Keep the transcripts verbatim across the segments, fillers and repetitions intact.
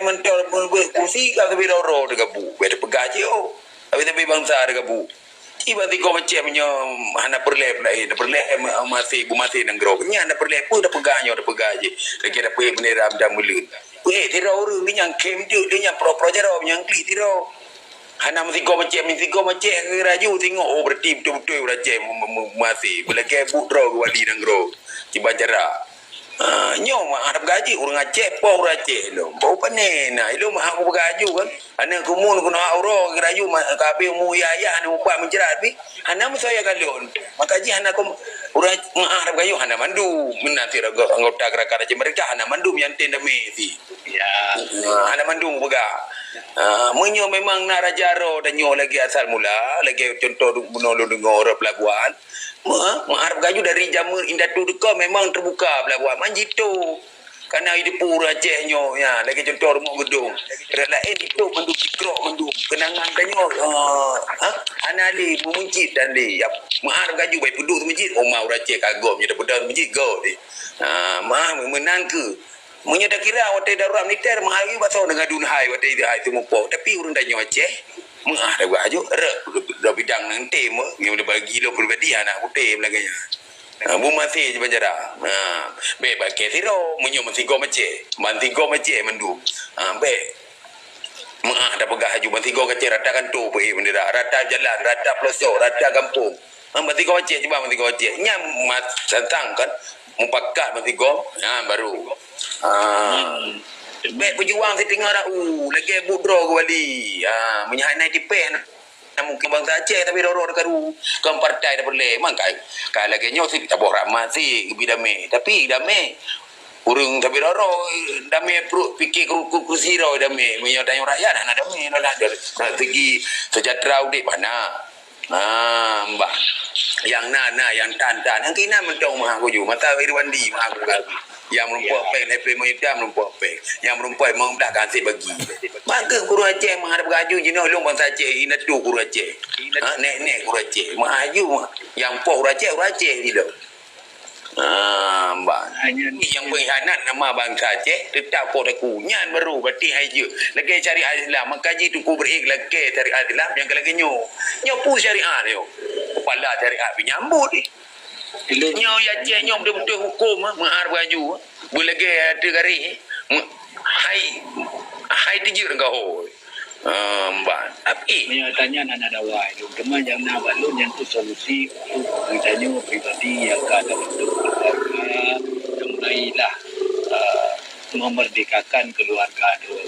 Mantong beureuguih kursi ka sabé roro teugabu. Bèk teupeugah cit oh. Sabé-sabé bansa teugabu. Ci ban sigoe macam nyoe hana peureulèe peulaén, peureulèe ma-, maté, beumaté nanggroe. Nyan hana peureulèe peue teupeugah nyoe, teupeugah jih. Lagèe tapeuék bendera meutam buleuen. Peuék sidroe ureueng, lé nyang khém teuk, lé nyang pro-pro jaroe, nyang klik sidroe. Hana meusigoe macam, meusigoe macam, geuraju tengok, oh, berarti beutôi-beutôi ureueng Aceh mu-, mu-, mu-, maté. Beulagèe buet droe geuwali nanggroe. Ci ban cara. Ha, nyoe meu'ah teupeugah jih, ureueng Aceh, poh ureueng Aceh lom. Poh pané na, ilôn meu'ah kupeugah laju kan. Aneuk kumun keunoe uroe geurayu ma-, ka habéh umu yah-yah, aneuk mupat meucrat pih. Hana meusoe kalon. Maka jih hana kum-, ureueng meu'ah teupeugah laju hana mandum. Meunan cit anggota gerakan Aceh Merdeka hana mandum nyang tem damé cit. Ya. Ha, hana mandum kupeugah. Ha, meunyoe memang na raja droe tanyoe lagèe asal mula, lagèe contoh bunoe lôn deungö rot pelabuhan, Meu'ah, meu'ah teupeugah laju dari jameun indatu teuka memang teubuka pelabuhan. Man jitôb. Kana jiteupeue ureueng Aceh nyoe, ya, lagèe contoh rumoh geudong. Rot laén jitôb mandum, jikrok mandum. Keunangan tanyoe, ah, ha? Hana lé, meumeucit dan lé. Ya, meu'ah teupeugah laju, bèk peuduek meumeucit. Oma ureueng Aceh ka gob nyoe teupeudong meumeucit, gob deh. Ha, meu'ah meunan keuh. Meunyoe takira watèe darurat militer, meu'ah laju basoe deungon dun hai watèe hai teumeupo. Tapi ureueng tanyoe Aceh, meu'ah teupeugah laju, rot, rot bidang nyan tem, nyoe bagi lôn pribadi hana kutem lagèe nyan. Ha, beumaté cit ban cara. Ha, bèk paké sidroe, meunyoe meusigoe macam, ban sigoe macam mandum. Ha, bèk. Meu'ah tapeugah laju, ban sigoe macam rata kantô peuék bendera, rata jalan, rata peulosok, rata gampông. Ha, ban sigoe macam, cuba ban sigoe macam. Nyan mat santang kan, mupakat ban sigoe, nyan baru. Ha. Bèk peujuang siteungoh rau, lagèe buet droe geuwali. Ha, meunyoe hana tipèh, na mungken bansa Aceh tapi roro teukaru, kon partai tapeureulèe. Mangkai ka lagèe nyoe sit taboh rahmat sit geubi damé. Tapi damé, ureueng tapi roro damé pruet piké keu-, keu-, keurusi droe damé. Meunyoe tanyoe rakyat hana damé, hana ada. Segi sejahtera udép hana. Ha, bah. Nyang na, na, nyang tan, tan. Nyang keunan mantong meu'ah kuju. Masa Irwandi meu'ah kuju. Nyang meureumpok pèng, F P Mayuda meureumpok pèng. Nyang meureumpok limong blah ka hanset bagi. Maka ureueng Aceh meu'ah teupeugah laju jinoe lôn bansa Aceh, indatu ureueng Aceh. Ha, nèk-nèk ureueng Aceh. Meu'ah laju, nyang poh ureueng Aceh, ureueng Aceh jih lom. Ah, bah. Hanya nyang pengkhianat nama bansa Aceh, teutap poh teungku. Nyan baru berarti hai jeuet. Lagèe syariat Islam, maka jih teungku beurék lakèe syariat Islam nyang ka lagèe nyoe. Nyoe peue syariat nyoe? Kepala syariat pih nyambut. Nyoe ya Aceh nyoe beutôi-beutôi huköm, ah, meu'ah baju, ah. Beulagèe ateueh garéh, eh. Me-, hai, hai teujeuet gaho. Ah, mban. Tapi meunyoe tanyan hana dawa lôn, teuma nyang na bak lôn nyan tu solusi untuk geutanyoe pribadi nyang ka teubentuk keluarga, mulailah, ah, memerdekakan keluarga droe.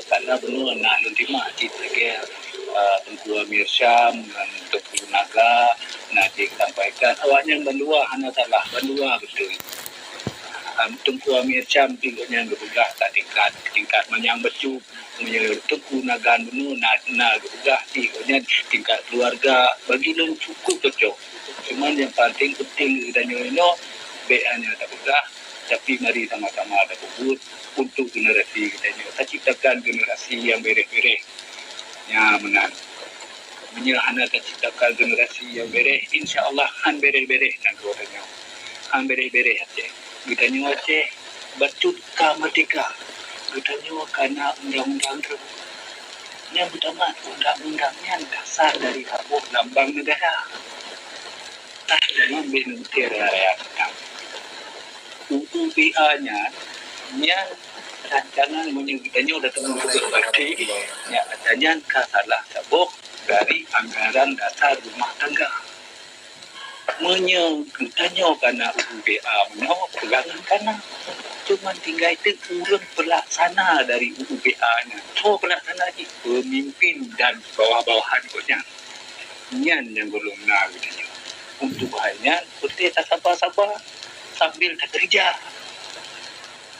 Karena bunoe na lôn teurimong cit lagèe, ah, Teungku Amir Syam ngon Teungku Naga na jisampaikan. Awaknyan bandua hana salah, bandua beutôi. Am, Teungku Amir Syam pih gobnyan geupeugah ka tingkat, tingkat manyang bacut. Meunyoe Teungku Naga bunoe na, na geupeugah pih gobnyan tingkat keuluwarga, bagi lôn cukup cocok. Cuman nyang paling penting geutanyoe inoe, bèk hanya tapeugah, tapi mari sama-sama tapeubuet untuk generasi geutanyoe. Taciptakan generasi nyang bèrèh-bèrèh. Nyan meunan. Meunyoe hana taciptakan generasi nyang bèrèh, insya Allah han bèrèh-bèrèh nanggroe tanyoe. Han bèrèh-bèrèh Aceh. Geutanyoe Aceh bacut ka merdeka. Geutanyoe ka na undang-undang droe. Nyang beutama undang-undang nyan dasar dari hak boh lambang negara. Tah dari benteng raya. U U B A nyan, nyan rancangan meunyoe geutanyoe datang untuk berarti, nyan ata nyan ka salah saboh dari anggaran dasar rumah tangga. Meunyoe geutanyoe ka na U U B A meunyoe peugangan ka na. Cuman tinggai teuk ureueng peulaksana dari U U B A nyan. Soe peulaksana jih? Peumimpin dan bawah-bawahan gobnyan. Nyan nyang gohlom na geutanyoe. Untuk hai nyan, peureulèe tasaba-saba sambil takeurija.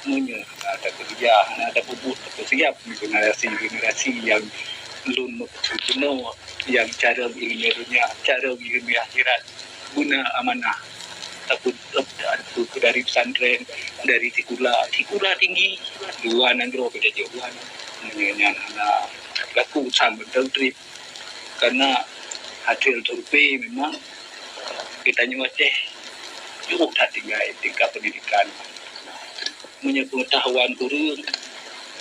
Meunyoe hana takeureuja, hana tapeubuet, tapeusiab generasi-generasi nyang lôn meukeusut bunoe, nyang carông ileumèe donya, carông ileumèe akhirat, beuna amanah. Tapeu-, tapeu-, dari pesantren, dari sikula, sikula tinggi, luwa nanggroe pih tajok. Meunyoe nyan hana laku, sambot dan trip. Karena hasil survei memang geutanyoe Aceh jauh that tinggai tingkat pendidikan. Meunyoe pengetahuan kureueng,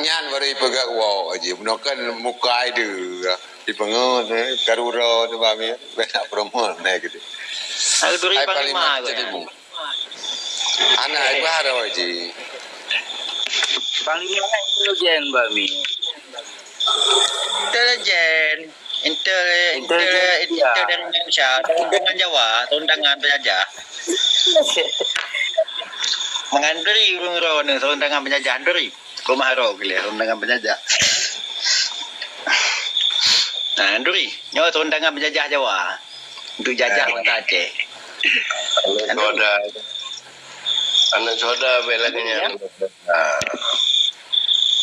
nyan baru ipeugah woe jih. Bunoe kan muka ide. Ipeungeut, eh, karura tu bami. Banyak promo naik gitu. Harga dua ribu Hai, paling panglima mati tu. Anak ibu haro jih. Panglima kan intelijen bami. Intelijen. Intel, intel, Intelijen, ya. Intel dari Indonesia, turun tangan Jawa, turun tangan penjajah. Mangan duri ureueng droe ni, turun tangan penjajah duri. Rumah ro gile, turun tangan penjajah. Nah, duri. Nyoe turun tangan penjajah Jawa. Untuk jajah Eh. Bangsa Aceh. Anak soda. Anak soda bela Ya. kenyang. Ah.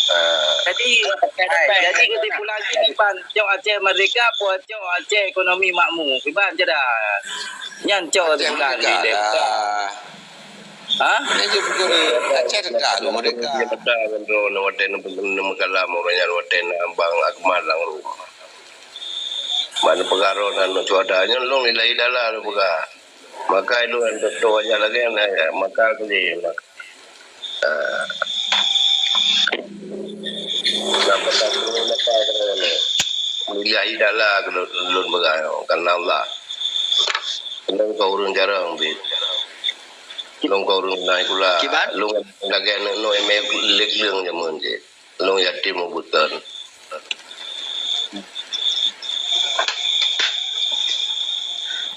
Ah. Jadi, jadi kesimpulan kiban, cok Aceh merdeka, apa cok Aceh ekonomi makmu? Kiban ceda. Nyan cok Aceh kesimpulan merdeka di lah. Ha? Ini je pukul Aceh dekat tu merdeka. Dia kata kan tu, nak waten, nak mengkalam orang yang waten, abang Akmal lang rumah. Mana pengaruh dan cuaca nyan long nilai dalam tu pegang. Maka itu yang betul aja lagi, maka kerja. Ah. Nak pesan dulu maka kerana milih idola ke lôn, lôn peugah, karena Allah. Lôn ka ureueng jarang, Bit. Lôn ka ureueng naik pula. Kiban? Lôn lagèe aneuk nyoe, eme lek leueng jameun cit. Lôn yatim ubit kan.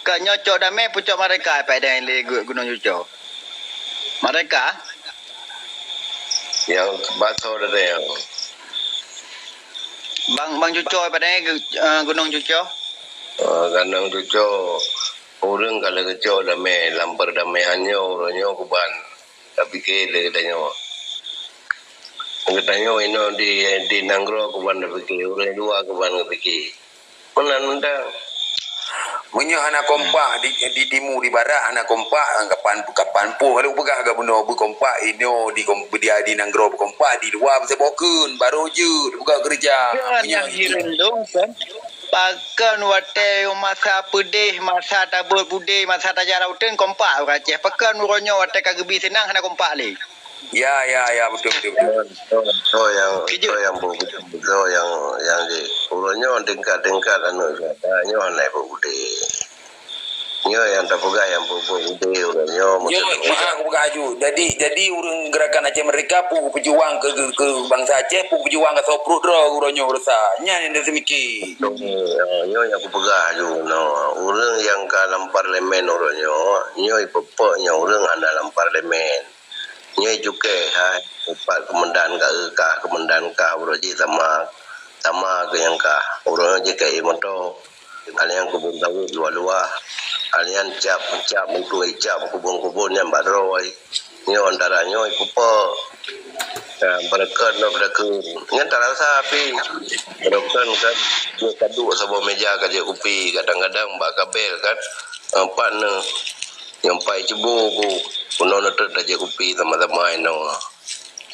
Ka nyoe cok damé pucok mereka, Pak, dengan lé gu-, Gunong Cuco. Mereka? Yang baso dari yang Bang, Bang Cuco, Pak, dengan gu-, eh, Gunong Cuco. Ah, Gunong Cuco, ureueng kalau keucok damé, lam perdamaian nyoe, ureueng nyoe kuban. Tapi ke lé geutanyoe. Geutanyoe inoe di, di nanggroe keuban tapike, ureuëng luwa keuban tapike. Meunan mantong. Meunyoe hana kompak di, di timu, di barat hana kompak, kapan, kapan poh lalu peugah geubunoe beukompak, inoe di kom-, di, di nanggroe beukompak, di luwa meusaboh kheun, barô jeuet peugah keureuja. Meunyoe nyang itu. Hireuen dong kan. Pakon watée masa peudeh, masa tabot budé, masa tajarah uteuen kompak ureuëng Aceh. Pakon uroe nyoe watée ka geubi seunang hana kompak lé. Ya, ya, ya, betul, betul, betul. Soe, soe, soe nyang, soe nyang buet, soe nyang, nyang di uroe nyoe tingkat-tingkat aneuk gata nyoe hana buet udeb. Nyoe nyang tapeugah nyang buet-buet udeb uroe nyoe. Nyoe, meukeusut maha kupeugah aju. Jadi, jadi ureuëng Gerakan Aceh Merdeka pun peujuang keu, keu, keu bansa Aceh, pun peujuang keu soe pruet droe uroe nyoe rasa. Nyan nyang taseumiké. Nyoe, nyoe nyang kupeugah aju. Nyoe, ureuëng nyang ka lam parlemen uroe nyoe, nyoe ipeupok nyoe ureuëng hana lam parlemen. Nyoe cukai hai, upat keumandan ka, ka keumandan ka uroe jih sama, sama keu nyang ka. Uroe nyoe jih ka ie moto. Hal nyang keubon sawét luwa-luwa. Hal nyan cap, cap beutôi, cap keubon-keubon nyan bak droe. Nyoe antara nyoe ipeupok. Ya, beureukat nyoe beureukat. Nyan tarasa pih. Beureukat kan, nyoe kaduek saboh meja ka jeuet kupi, kadang-kadang bak kabel kan. Empat nyoe. Nyang pai cubo ku, bunoe neutrok tajak kupi sama-sama inoe.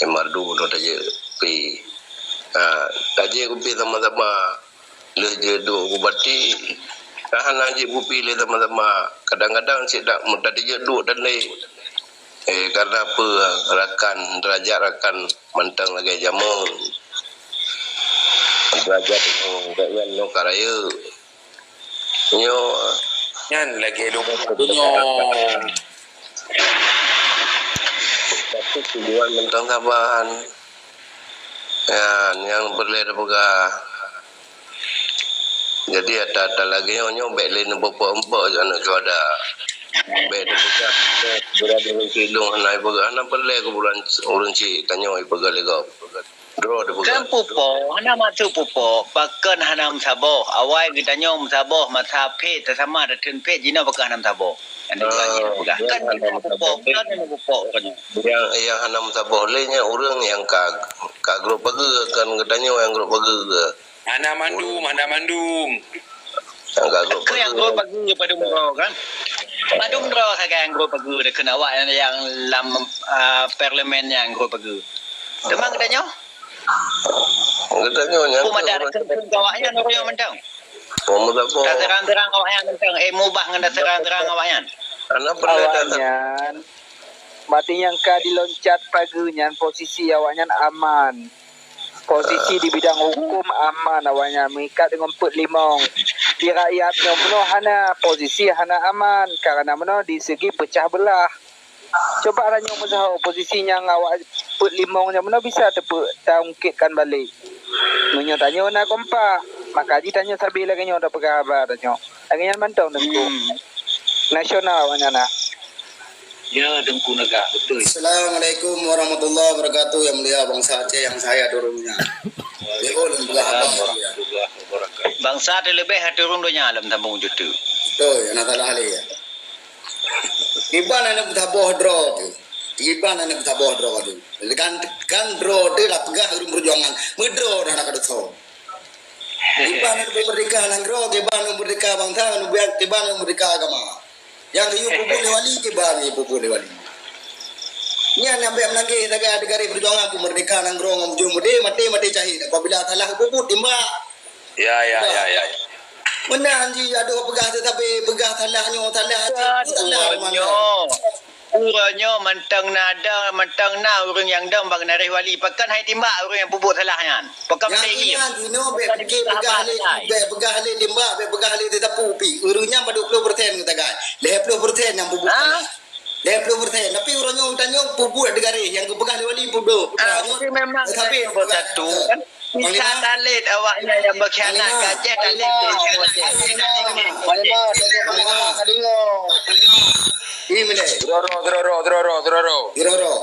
Nyang mardu bunoe tajak kupi. Ha, tajak kupi sama-sama. Lheueh jeuet duek ku bati, ka hana jeuet kupi lé sama-sama. Kadang-kadang cit dak meutajak jeuet duek dan lé. Eh, karena apa? Rakan, derajat rakan mantong lagée jameun. Derajat gobnyan nyoe ka rayeuk. Nyoe. Nyan lagée lôn kheun nyoe. Tapi tujuan mantong saban. Nyan nyang peureulée tapeugah. Jadi ata-ata lagée nyoe, nyoe bék lé neupeumpok-umpok aneuk syuhada. Bék tapeugah, beurani ureuëng sidong hana ipeugah, hana peureulée kuburan ureuëng cit tanyoe ipeugah lé gob. Droe dipeugah. Kan pupok, hana maksud pupok, pakon hana meusaboh. Awai geutanyoe meusaboh, masa phét, tasama tatheun phét, jinoe pakon hana meusaboh. Kan pupok, kan hana meusaboh. Nyang, nyang hana meusaboh lé nyan ureuëng nyang ka, ka grob pageue, kan geutanyoe nyang grob pageue. Hana mandum, hana mandum. Nyang ka grob pageue. Nyang grob pageue padum droe kan? Padum droe sagai nyang grob pageue, deukheun awak nyang lam, ah, parlemen nyang grob pageue. Teuma geutanyoe? Geutanyoe nyang keu awaknyan ureuëng mantong. Taseurang-seurang awaknyan mantong, eh, mubah ngon taseurang-seurang awaknyan. Awaknyan, maté nyang ka diloncat pageue nyan posisi awaknyan aman. Posisi di bidang huköm aman awaknyan meuikat deungon peuet limong. Di rakyat nyoe meunoe hana, posisi hana aman karena meunoe di segi peucah beulah. Cuba tanyoe meusaho posisi nyang awak peuet limong nyoe meunoe bisa teupeu-, taungkitkan balek. Meunyoe tanyoe na kompak, maka jitanyoe sabe lagée nyoe tapeugah haba tanyoe. Lagée nyan mantong Teungku. Nasional awaknyan na. Ya, Teungku Naga, beutôi. Assalamualaikum warahmatullahi wabarakatuh, yang mulia bangsa Aceh yang saya turunnya. Waalaikumsalam warahmatullahi wabarakatuh. Bangsa teuleubeh turun donya lam sambung jutu. Beutôi, anak salah lé ya. Kiban aneuk meusaboh droe tu. Kiban aneuk meusaboh droe tu. Kan, kan droe tu lah peugah ureuëng peujuangan. Meudroe dah nak kadoso. Kiban aneuk merdeka nanggroe, kiban aneuk merdeka bangsa, kiban aneuk merdeka agama. Nyang geuyue peubuet lé wali, kiban geuyue peubuet lé wali. Nyan nyang bék meunangkeh sagai di garéh peujuangan pun merdeka nanggroe ngon bujur mudé, maté, maté syahid. Apabila salah peubuet, timbak. Ya, ya, ya, ya, ya. Meunan jih adoh peugah teutabé, peugah salah nyoe, salah cit, salah nyoe. Uroe nyoe mantong na dong, mantong na ureuëng nyang dong bak garéh wali. Pakon hai timbak ureuëng nyang peubuet salah nyan? Pakon meuteugim? Nyan jinoe bék pike peugah lé, bék peugah lé timbak, bék peugah lé teusapu pi. Ureuëng nyan padub ploh persen geutanyoe. Lhée ploh persen nyang peubuet salah. Lhée ploh persen. Tapi uroe nyoe tanyoe peubuet di garéh nyang geupeugah lé wali peubuet. Ah, tapi memang tapi bersatu kan. Bisa talit awaknyan nyang berkhianat. Panglima. Gajah talit. Panglima. Panglima. Panglima. Panglima. Ih, mileh. Geroro, geroro, geroro, geroro. Geroro.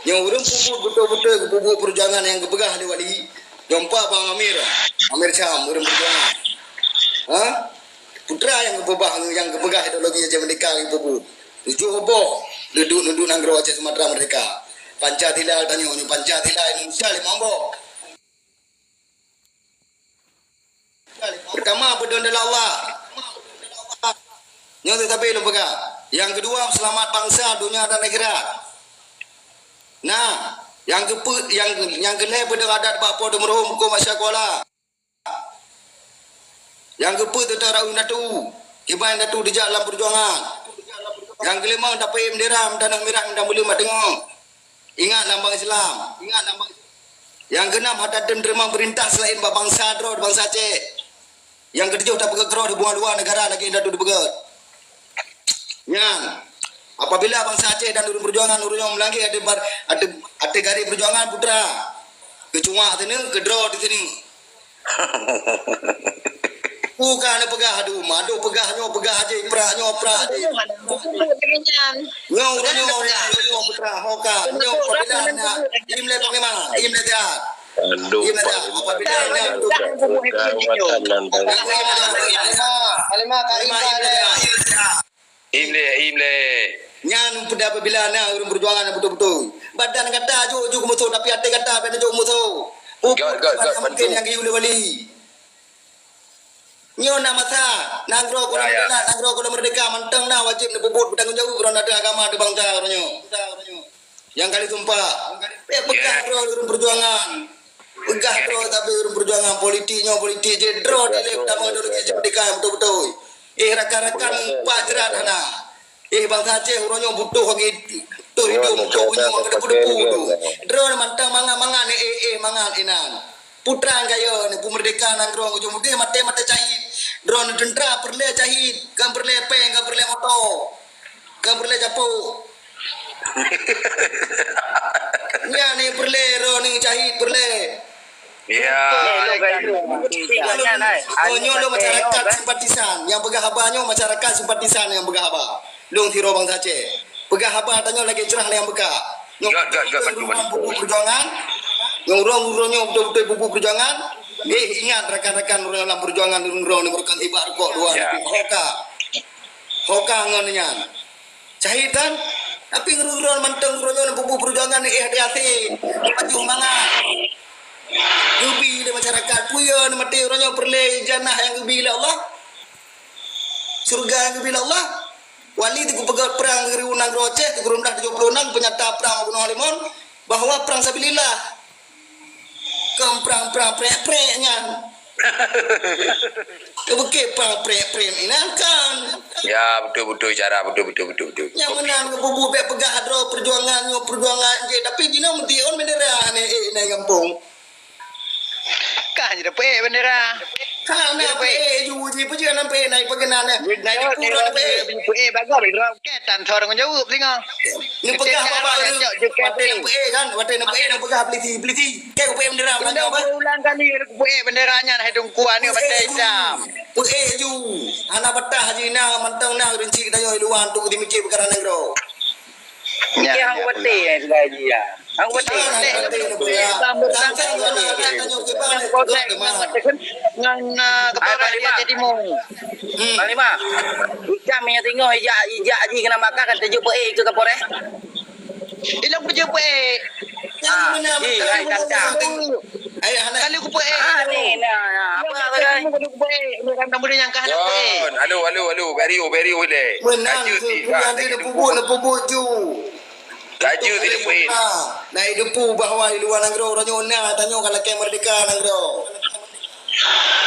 Nyang ureuëng peubuet beutôi-beutôi peubuet peujuangan nyang geupeugah lé wali. Nyang pat Bang Amir. Amir Syam, ureuëng peujuangan. Ha? Putra nyang geupeugah, nyang geupeugah ideologi Aceh Merdeka nyang peubuet. Tujoh boh duduek-duduek nanggroe Aceh Sumatera Merdeka. Pancasila tanyoe nyoe, Pancasila Indonesia limong boh. Pertama, peudong dalam Allah. Nyoe teutabé lôn peugah. Nyang keudua, seulamat bansa, donya dan akhirat. Nah, nyang keupeu-, nyang, nyang keulhèe, peudong adat bak Po teu meuruhom, hukôm Masya Kuala. Nyang keupeuet, teutap rayeuk indatu, kiban indatu dijak lam peujuangan. Nyang keulimong, tapeuék bendera, meutanah mirah, meunan buleuen bak teungoh. Ingat lambang Islam. Nyang keunam, hana tem teurimong peurintah seulaén bak bansa droe, bansa Aceh. Nyang keutujoh, tapeugöt keudroe hubungan luwa neugara lagèe indatu dipeugöt. Nyan, apabila bansa Aceh dan ureueng peujuangan ureueng nyoe meulangge ateueh bar-, ateueh, ateueh garéh peujuangan, putra, keucuak sineuk, keudroe di sineuk. Peue ka neupeugah, adoh, adoh peugah nyoe, peugah jih, prak nyoe, prak jih. Nyoe ureueng nyoe, nyoe putra, ho ka, nyoe apabila na, im lé panglima, im lé siat. Aduh, Iya, Pak. Apabila na, Halimah, Halimah, Halimah, Halimah, Halimah. Im lé, im lé. Nyan peudah apabila na ureueng peujuangan nyang beutôi-beutôi. Badan gata jok, jok musoh, tapi até gata bèk jok musoh. Pupuk God, God, God, mungkin bantu. Nyang geuyue lé wali. Nyoe na masa, nanggroe Ya, ya. Kolom Merdeka, nanggroe Kolom Merdeka mantong na wajéb neupeubuet beutanggong jaweueb droe ateueh agama di bansa uroe nyoe. Nyang kali sumpah. Bèk peugah Ya. Droe ureueng peujuangan. Peugah droe tapi ureueng peujuangan politik nyoe politik jih droe di lé utama ideologi merdeka beutôi-beutôi. Eh, rakan-rakan mumpat jrat hana. Eh, bansa Aceh uroe nyoe butuh lagèe butuh hidup, butuh bunyong, butuh debu tu. Droe mantong mangat-mangat ni, eh, eh, mangat inan. Putra gaya ni, peumerdeka nanggroe ujong udeh maté-maté syahid. Droe ni teuntra peureulèe syahid, kan peureulèe pèng, kan peureulèe moto, kan peureulèe japôk. Nyan ni peureulèe, droe ni syahid peureulèe. Ya. Oh, nyoe lôn masyarakat simpatisan. Nyang peugah haba nyoe masyarakat simpatisan nyang peugah haba. Lôn sidroe bansa Aceh. Peugah haba tanyoe lagèe cerah lé nyang beuka. Nyoe ureueng peubuet peujuangan. Nyoe ureueng-ureueng nyoe beutôi-beutôi peubuet peujuangan. Eh, ingat rakan-rakan ureueng lam peujuangan ureueng-ureueng ni meureukan iba rukok dua ni. Hoka. Hoka ngon nyan. Syahid kan? Tapi ureueng-ureueng mantong ureueng nyoe peubuet peujuangan ni eh hati-hati. Pajoh mangat. Geubi lé masyarakat. Peue nyoe maté ureueng nyoe peureulèe jannah nyang geubi lé Allah. Syurga nyang geubi lé Allah. Wali teungku peugöt prang geuribu nanggroe Aceh, teungku rimlah tujoh ploh nam peunyata prang Gunong Halimon, bahwa prang sabilillah. Kon prang-prang prek-prek nyan. Keu bukét prang prek-prek inan kan. Ya, beutôi-beutôi cara, beutôi-beutôi, beutôi-beutôi. Nyang meunan geupeubuet bèk peugah droe peujuangan nyoe peujuangan jih, tapi jinoe meution bendera ni, eh, inan gampông. Kah jih tapeuék bendera. Ka na peuék ju ji peue jih na peuék na peukeuna na. Na peuék na peuék. Peuék bagoe bendera. Kèe tan thon tanggung jaweueb singoh. Ni peugah baba ni. Watèe na peuék kan, watèe na peuék na peugah peliti, peliti. Kèe peuék bendera. Ulang, ulang kali peuék bendera nyan hai Teungku aneuk batèe Islam. Peuék ju. Hana batah jih na mantong na ureueng chik tanyoe luwa tu dimikir peukara nanggroe. Nyan, nyan, hang peuék lagi ya. Hang peuék. Ngon, ah, kepala rakyat Timur. Panglima. Ikam yang tengok ijak, ijak haji kena makan kan tunjuk peuék ke Kapolres. Ilong tunjuk peuék. Ah, ih, hai kata. Kalau ku peuék. Ah, ni, nah, nah, apa, apa, kan? Kalau ku peuék, orang tak boleh nyangka anak peuék. Halo, halo, halo. Beri, beri, beri. Menang. Laju tu, tu, yang dia pupuk, dia pupuk tu. Laju tu, dia pupuk. Ha, nak hidup pun bahawa di luar nanggroe, orang nyonya, tanya kalau ke merdeka nanggroe.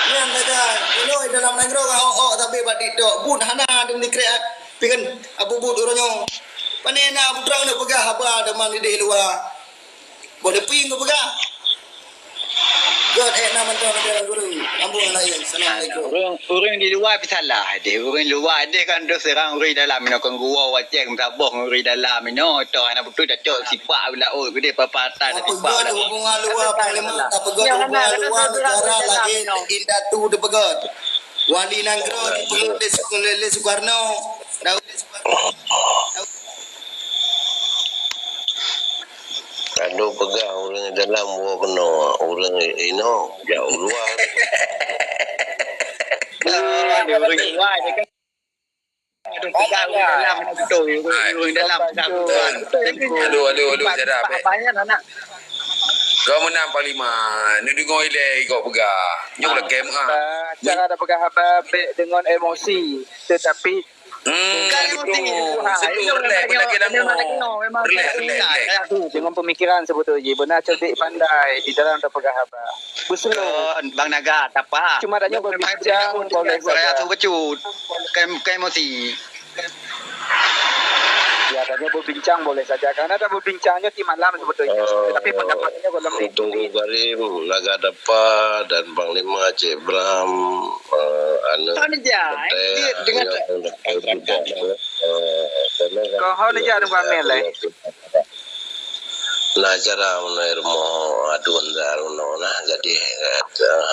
Nyan saja, inoe dalam nanggroe ka hok-hok tapi bak TikTok. Buet hana dum dikrek, ah. Pi kan, abu buet uroe nyoe. Pane na abu trang nak peugah haba daman ideh luwa. Boh leupie ngeu peugah. Gèt, eh, na mantong ada guru. Ambung lain. Assalamualaikum. Ureueng, ureueng di luwa pih salah deh. Ureueng luwa deh kan doh serang ureueng dalam. Inoe kan gua waceng meusaboh ngon ureueng dalam. Inoe toh hana beutôi tacok sipak bila oi gede papatan sipak bila. Hubungan luwa panglima, tapeugöt hubungan luwa negara lagèe indatu dipeugöt. Wali nanggroe dipeugöt lé Suk-, lé, lé Sukarno. Daud lé Sukarno. Kadu peugah ureueng dalam woe keunoe, ureueng inoe jak u luwa. Oh, dia ureueng luwa dia kan. Pegang ureueng dalam beutôi, ureueng dalam pegang. Aduh, aduh, aduh, jadah, bèk. Apa nyan anak? Kau meunang Panglima, neudeungoe ilèe kok peugah. Nyoe lakèe meu'ah. Cara tapeugah haba bèk deungon emosi, tetapi Hmm, bukan emosi. Betul. Seduh, relax, lagi lama. Relax, relax, relax. Deungon pemikiran sebetulnya, beuna cerdik pandai di dalam tapeugah haba. Beuseuleuh. Bang Naga, tapa. Cuma dak nyoe berbincang boleh saja. Raya tu becut. Bukan, bukan emosi. Ya, dak nyoe berbincang boleh saja. Karena dak berbincang nyoe di malam sebetulnya. Tapi pendapatnya kalau untuk Guru Karim, Naga Dapa dan Panglima Cik Bram, eh, aneuk Tahun ija, eh, dia dengan Kohon ija ada pamer leh. Nah, cara meunurut mo adun dar meunurut nah, jadi, eh,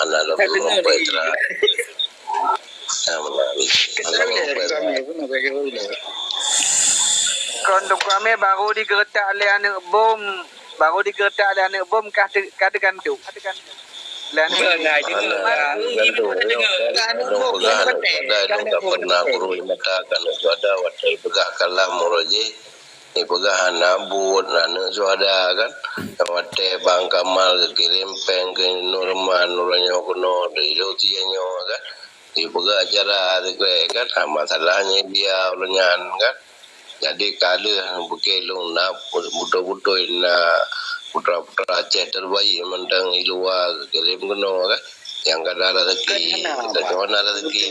hana lom. Hana lom. Kon Teungku Amir baru digeretak lé aneuk bom, baru digeretak lé aneuk bom ka te-, ka teugantung. Lé aneuk bom. Nah, itu tu. Nah, itu tu. Ka aneuk bom, ka aneuk bom. Ka aneuk bom. Pernah guru mata ka aneuk syuhada watèe peugah kalam uroe jih, dipeugah hana buet aneuk syuhada kan. Watèe Bang Kamal geukirém péng keu Nurman uroe nyoe keunoe, di Joti nyoe kan. Dipeugah acara sikrek kan, ha, masalahnya dia ureueng nyan kan. Jadi ka lheueh bukée lôn na beutôi-beutôi na putra-putra Aceh terbaik mantong di luwa geukirém keunoe kan. Nyang ka na rezeki, kita cuma na rezeki.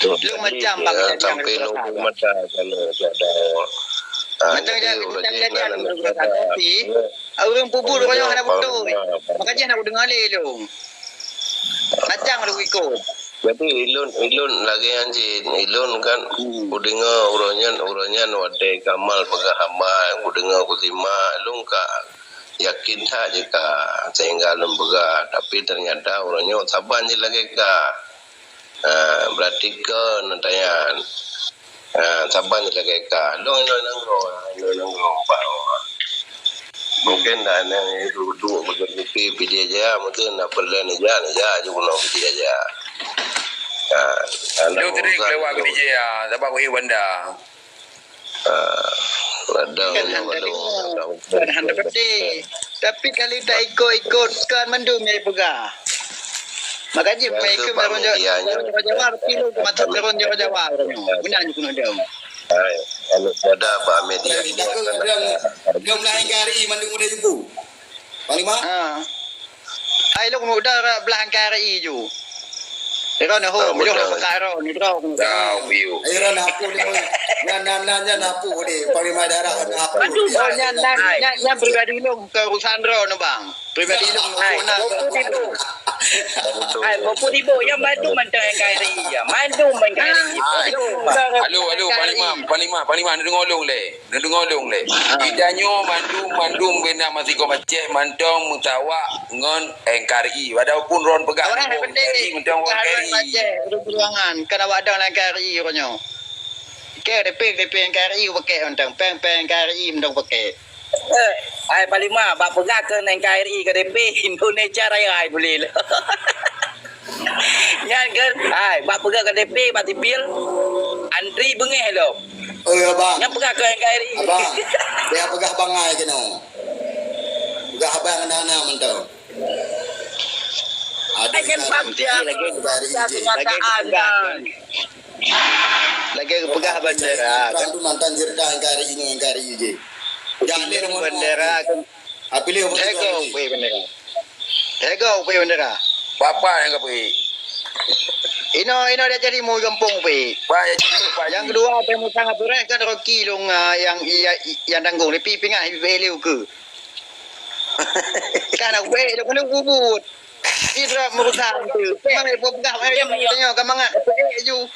Lôn macam bang, sampai lôn mata kalau ada. Ha, jadi ureueng nyan ureueng pubul ureueng nyoe hana beutôi. Maka jih hana kudeungoe lé lôn. Macam lôn ikot. Jadi ilôn, ilôn lagèe nyan cit. Ilôn kan kudeungoe uroe nyan, uroe nyan watèe Kamal peugah haba, kudeungoe kusimak, ilôn ka yakin that jih ka sehingga lôn peugah. Tapi ternyata uroe nyoe saban jih lagèe ka. Ha, berarti kon nyan. Ha, saban jih lagèe ka. Lôn inoe nanggroe, inoe nanggroe empat orang. Mungkin dah nang itu tu kupi Pidie Jaya, mungkin nak perlu ni ja, ni ja je guna Pidie Jaya. Ha, anak lewat Pidie Jaya, sebab wahai Wanda. Ah, ladang. Kan hana teudeungoe, kan hana teupeuteh. Tapi kalau tak ikot-ikot, kan mandum nyang peugah. Maka jih pemaikot media nyoe. Jawa, tapi lu masuk turun Jawa, Jawa. Beuna nyoe keuneuk dong. Hai, kalau pada Pak Media. Kita ke dalam, dalam lain N K R I mandum udah ibu. Panglima? Ha. Ai lôn muda blah N K R I ju. Ira nah ho, ah, mudah mudah. Pekat ro, ni ro. Tahu you. Ira nah apa dia? Nah, nah, nah, nah, nah, apa dia? Panglima daerah nah apa dia? Aduh, nyan, nyan, nyan, nyan pribadi lôn, bukan urusan ro nah, bang. Pribadi lôn, nah, nah, nah, nah. Hai, boh putih boh, yang bantu mantong N K R I ya. Mantu N K R I. Hai. Halo, halo, Panglima, Panglima, Panglima, deungoe lôn lé. Neudeungoe lôn lé. Ha. Geutanyoe mandum, mandum bina meusigoe Aceh mantong meusawa ngon N K R I. Walaupun ron peugah N K R I mantong N K R I. Kan awak dong N K R I uroe nyoe. Ke D P, D P N K R I pakai mantong. Peng, peng N K R I mantong pakai. Eh, hai Panglima, bak peugah keu N K R I K D P Indonesia Raya hai boleh lah. Nyan kan, hai, bak peugah K D P, bak sipil, antri beungéh lom. Oh, ya, bang. Nyan peugah keu N K R I. Abang, dia peugah bangai keunoe. Peugah abang aneuk-aneuk mantong. Aduh, akan bangsa lagi, lagi kenyataan, lagi, bang. Lagi peugah bandera. Orang tu mantan cerita N K R I ni, N K R I je. Jangan dia bendera. Apilih Hego pui bendera. Hego pui bendera. Papa nyang ka pui. Ino, ino dia jadi mu gampong pui. Yang kedua, saya mau sangat beres kan Rocky long, ah, yang, yang, yang tanggung. Tapi pingah, ibu beliau ke. Kan aku baik dah kena bubut. Sidra merusak tu. Memang ibu pegang, eh, yang tanya ke mangat. Baik ju.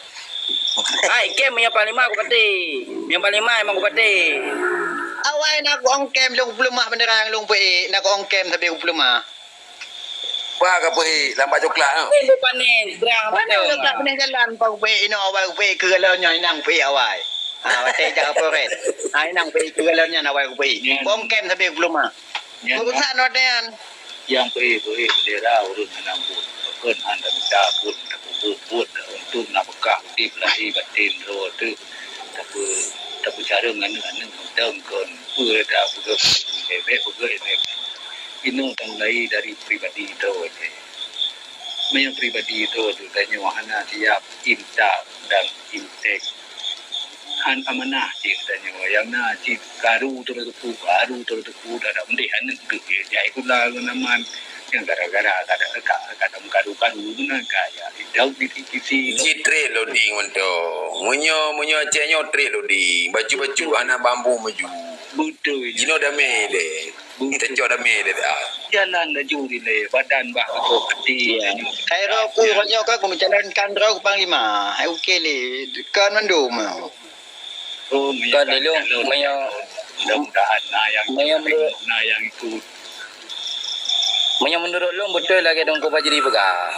Hai, kem yang paling mah aku pati. Yang paling mah emang aku pati. Awai nak aku ongkem long puluh mah bendera yang long pui. Nak aku ongkem tapi aku puluh mah. Wah, ka pui lambat coklat tu. Ini panen, terang. Mana coklat panen jalan pau pui ino awai pui ke galon nyo inang pui awai. Ha, watèe jak ke Polres. Ha, inang pui ke galon nyan awai pui. Ongkem tapi aku puluh mah. Urusan watèe nyan. Yang pui, pui bendera urus anak pun. Kon hana mita buet tapeubuet-buet untuk nafkah udeb lahé batén droe teuh, tapeu-, tapeucarông aneuk-aneuk mantong kon. Peue tapeugah bèk-bèk peugah ilèe. Inoe tan laén dari pribadi droe teuh. Meunyoe pribadi droe teuh tanyoe hana siap intat dan intek, han amanah cit tanyoe. Nyang na cit karu teuh teuku, karu teuh teuku, dak mendeh aneuk teuh jai kula ngon aman. Nyang gara-gara kada, ka, kada meukaru-karu meunan ka ya. Daun kisi-kisi. Ji trade loading mantong. Meunyoe, meunyoe Aceh nyoe trade loading, bacut-bacut hana bambu maju. Beutôi. Jinoe damé lé. Beutôi. Tacok damé lé dah. Jalan laju dilèe, badan bah beutôi hati. Ya. Hai roh ku, roh nyoe ka ku meujalankan roh ku panglima. Hai oke lé, kan mandum. Oh, Kon meunyoe dilung, meunyoe, mudah-mudahan na nyang meunyoe ikut, menurut, na nyang ikut. Meunyoe menurut lôn beutôi lagèe Teungku Fajri peugah.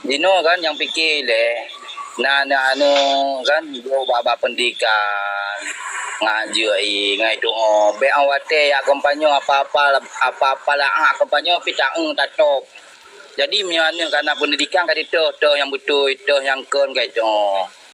Jinoe kan nyang pike lé, na aneuk-aneuk kan jok bak-bak pendidikan, ngat jeuet i, ngat tu'oh. Bèk 'oh watèe jak kompanyong apa-apa, apa-apa lah jak kompanyong pih ta-eu tatôb. Jadi meunyoe aneuk ka na pendidikan ka jitôh, tôh nyang beutôi, tôh nyang kon ka jitôh.